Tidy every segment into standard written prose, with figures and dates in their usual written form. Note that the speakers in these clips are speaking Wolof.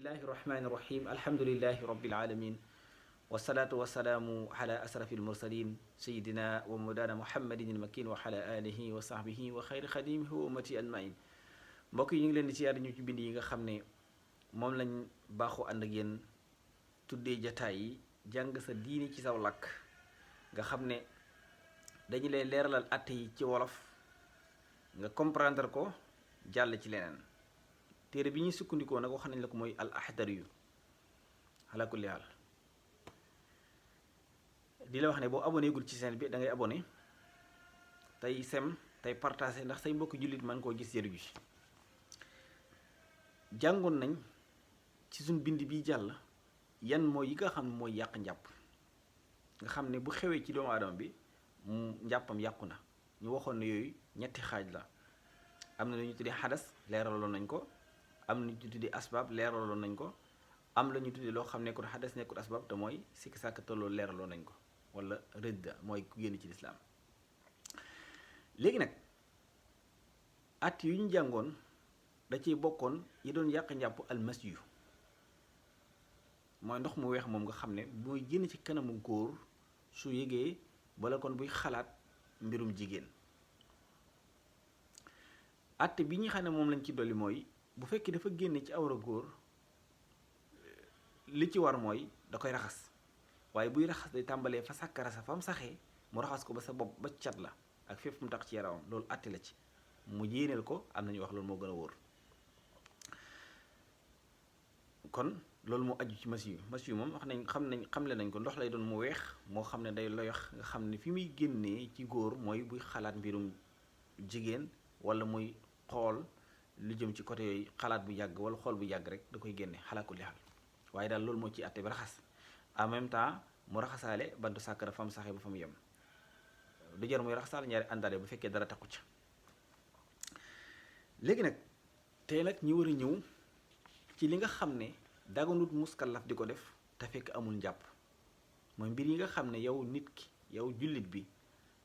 bismillahi irrahmani irrahim alhamdulilahi rabbil alamin wasalaatu wasalaamu ala asrafi almursalin sayidina wa mawlana muhammadin almakin wa ala alihi wa sahbihi wa xayri xadimihi wa ummati ajmain mbokk yi ñu ngi leen di siyaare ñu ci bind yi nga xam ne moom lañ baaxoo ànd ak yéen tuddee jataay yi jàng sa diini ci saw làkk nga xam ne dañu lay leeralal àtte yi ci wolof nga comprendre ko jàll ci leneen téere bi ñuy sukkandikoo nag wax nañ la ko mooy al ahdari yu ala kulli haal di la wax ne boo abonné gul ci chaîne bi da ngay abonné tey sem tey partagé ndax say mbokk jullit man koo gis jëriñu ci jàngoon nañ ci suñ bind bi jàll yan mooy yi nga xam ne mooy yàq njàpp nga xam ne bu xewee ci doomu aadama bi njàppam yàqu na ñu waxoon ne yooyu ñetti xaaj la am na lu ñu tuddee xadas leeraloon nañ ko am na ñu tuddee asbaab leeraloon nañ ko am la ñu tuddee loo xam ne kon xadas nekkul asbaab te mooy sikki sàkk te loolu leeraloon nañ ko wala rëdda mooy ku génn ci lislaam léegi nag at yu ñu jàngoon da ciy bokkoon yi doon yàq njàpp almasyu mooy ndox mu weex moom nga xam ne mooy génn ci kanamu góor su yëgee wala kon buy xalaat mbirum jigéen atte bi ñu xam ne moom lañ ci dolli mooy bu fekkee dafa génne ci awra góor li ci war mooy da koy raxas waaye buy raxas day tàmbalee fa sàkkara sa fa mu saxee mu raxas ko ba sa bopp ba cat la ak fépp mu tax ci yaramam loolu atte la ci mu yéeneel ko am nañu wax loolu moo gën a wóor kon loolu moo aju ci masiyu moom wax nañ xamle nañ ko ndox lay doon mu weex moo xam ne day loyox nga xam ne fi muy génnee ci góor mooy buy xalaat mbirum jigéen wala muy xool lu jëm ci côté yooyu xalaat bu yàgg wala xool bu yàgg rek da koy génne xalaatu li xal waaye daal loolu moo ci àtte bi raxas en même temps mu raxasaale bantu sàkkara fa mu saxee ba fa mu yem du jar muy raxasaale ñaari àndaale bu fekkee dara takku ca léegi nag tey nag ñi war a ñëw ci li nga xam ne daganut muskallaf di ko def te fekk amul njàpp mooy mbir yi nga xam ne yow nit ki yow jullit bi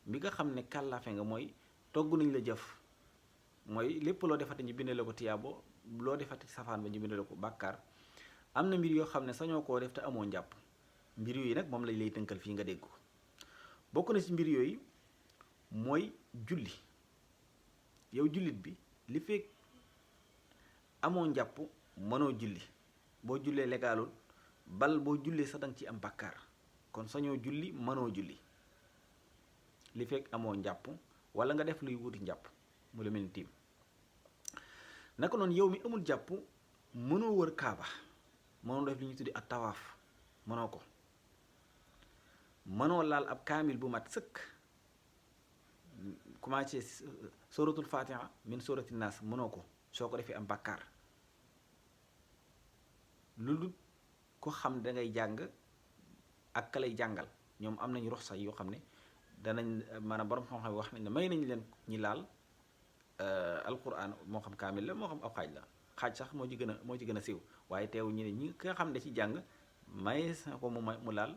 mi nga xam ne kàllaafe nga mooy togg nañ la jëf mooy lépp loo defati ñu bindee la ko tiyaabo loo defati safaan ba ñu bindee la ko bàkkaar am na mbir yoo xam ne sañoo koo def te amoo njàpp mbir yooyu nag moom lañ lay tënkal fii nga dégg ko bokk na ci mbir yooyu mooy julli yow jullit bi li fekk amoo njàpp mënoo julli boo jullee légalul bal boo jullee sax danga ci am bàkkaar kon sañoo julli mënoo julli li fekk amoo njàpp wala nga def luy wuti njàpp mu la mel ni tiim naka noonu yow mi amul jàpp mënoo wër kaaba mënoo def li ñuy tuddi ak tawaaf mënoo ko mënoo laal ab kaamil bu mat sëkk commencé suratul fatiha min suratil naas mënoo ko soo ko defee am bàkkaar lu ko xam dangay jàng ak ka lay jàngal ñoom am nañu rox sax yoo xam ne danañ maanaam borom xam-xam wax nañ ne may nañ leen ñi laal alquran moo xam kaamil la moo xam ab xaaj la xaaj sax moo ci gën a siiw waaye teew ñu ne ñi nga xam ne ci jàng may sa ko mu laal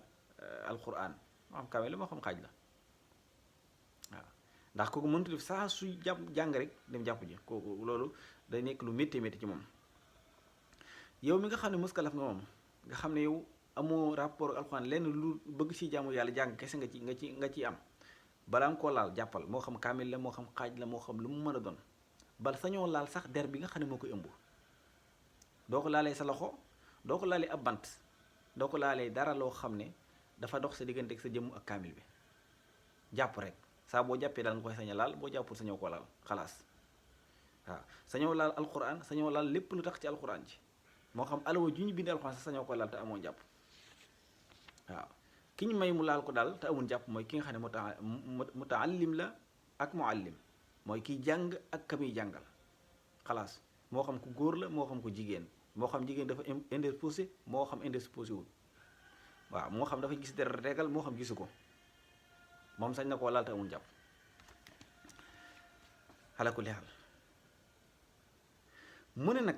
alquran moo xam kaamil la moo xam xaaj la waaw ndax kooku mënut def saa suy jàng rek dem jàpp ji kooku loolu day nekk lu métti métti ci moom yow mi nga xam ne muskalaf nga moom nga xam ne yow amoo rapport ak alquran lenn lu bëgg ci jaamu yàlla jàng kese nga ci am balaa nga koo laal jàppal moo xam kaamil la moo xam xaaj la moo xam lu mu mën a doon bal sañoo laal sax der bi nga xam ne moo koy ëmb doo ko laalee sa loxo doo ko laalee ab bant doo ko laalee dara loo xam ne dafa dox sa diggante ak sa jëmm ak kaamil bi jàpp rek saa boo jàppee daal nga koy sañ a laal boo jàppul sañoo ko laal xalaas waaw sañoo laal alquran sañoo laal lépp lu tax ci alquran ji moo xam alawa ju ñu bindee alquran sax sañoo ko laal te amoo jàpp waaw ki ñu may mu laal ko daal te amul jàpp mooy ki nga xam ne mutaallim la ak muallim mooy kiy jàng ak ka muy jàngal xalaas moo xam ku góor la moo xam ku jigéen moo xam jigéen dafa indisposé moo xam indisposé wul waaw moo xam dafa gis dara regal moo xam gisu ko moom sañ na koo laal te amul jàpp xala ku leexal mu ne nag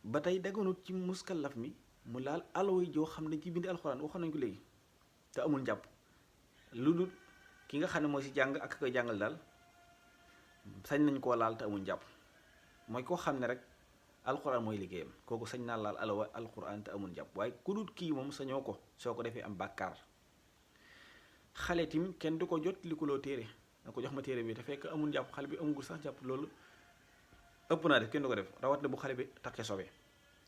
ba tey daganut ci muskallaf mi mu laal alaway joo xam ne ci bind alxuraan waxoon nañ ko léegi te amul njàpp lu dul ki nga xam ne mooy si jàng ak koy jàngal daal sañ nañ koo laal te amul njàpp mooy koo xam ne rek alquran mooy liggéeyam kooku sañ naa laal alawa alquran te amul jàpp waaye ku dul kii moom sañoo ko soo ko defee am bàkkaar xale tim kenn du ko jot li ko loo téere na ko jox ma téere bi te fekk amul jàpp xale bi amugul sax jàpp loolu ëpp naa def kenn du ko def rawat na bu xale bi takkee sobe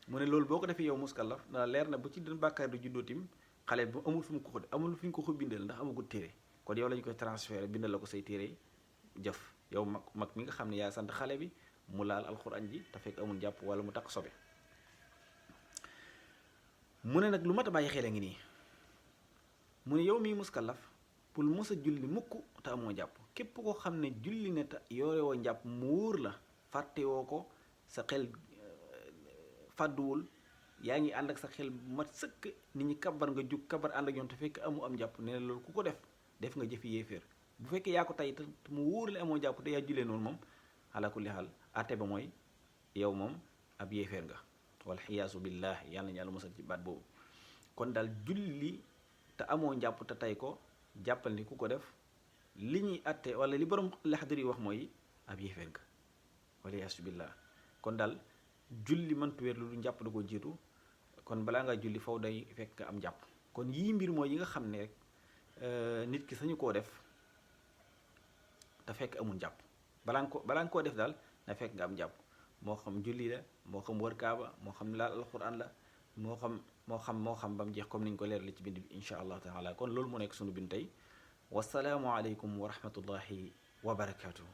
mu ne loolu boo ko defee yow muskallaf na leer na bu ci den bàkkaar du juddoo tim xale bi amul fu mu ko amul fu ñu ko bindal ndax amagul téere kon yow lañu koy transféré bindal la ko say téere jëf yow mag mi nga xam ne yaa sant xale bi mu laal alxuraan ji te fekk amul jàpp wala mu takk sobe mu ne nag lu mat a bàyyi xel a ngi nii mu ne yow mii muskallaf pour mos a julli mukk te amoo jàpp képp koo xam ne julli ne te yore woo njàpp mu wóor la fàttewoo ko sa xel fàdduwul yaa ngi ànd ak sa xel bu mat sëkk nit ñi kabar nga jug kabar ànd ak ñoom te fekk am jàpp nee na loolu ku ko def nga jëfi yéeféer bu fekkee yaa ko tay te mu wóor la amoo jàpp te yaa jullee noonu moom ala kulli xaal àtte ba mooy yow moom ab yéeféer nga wal xiyaasu billah yàlla na yàlla mosal ci baat boobu kon daal julli te amoo njàpp te tay ko jàppal ni ku ko def li ñuy àtte wala li borom Laxdari wax mooy ab yéeféer nga wal xiyaasu billah kon daal julli mëntu wér lu njàpp da ko jiitu kon balaa ngaa julli faw day fekk am jàpp kon yii mbir mooy yi nga xam ne rek nit ki sañu koo def te fekk amul jàpp balaa nga koo def daal na fekk nga am jàpp moo xam julli la moo xam wër kaaba moo xam laal alquran la moo xam ba mu jeex comme niñ ko leerale ci bind bi insha allahu taala kon loolu moo nekk sunu bind tey wasalaamu aleykum wa rahmatullahi wa barakaatuhu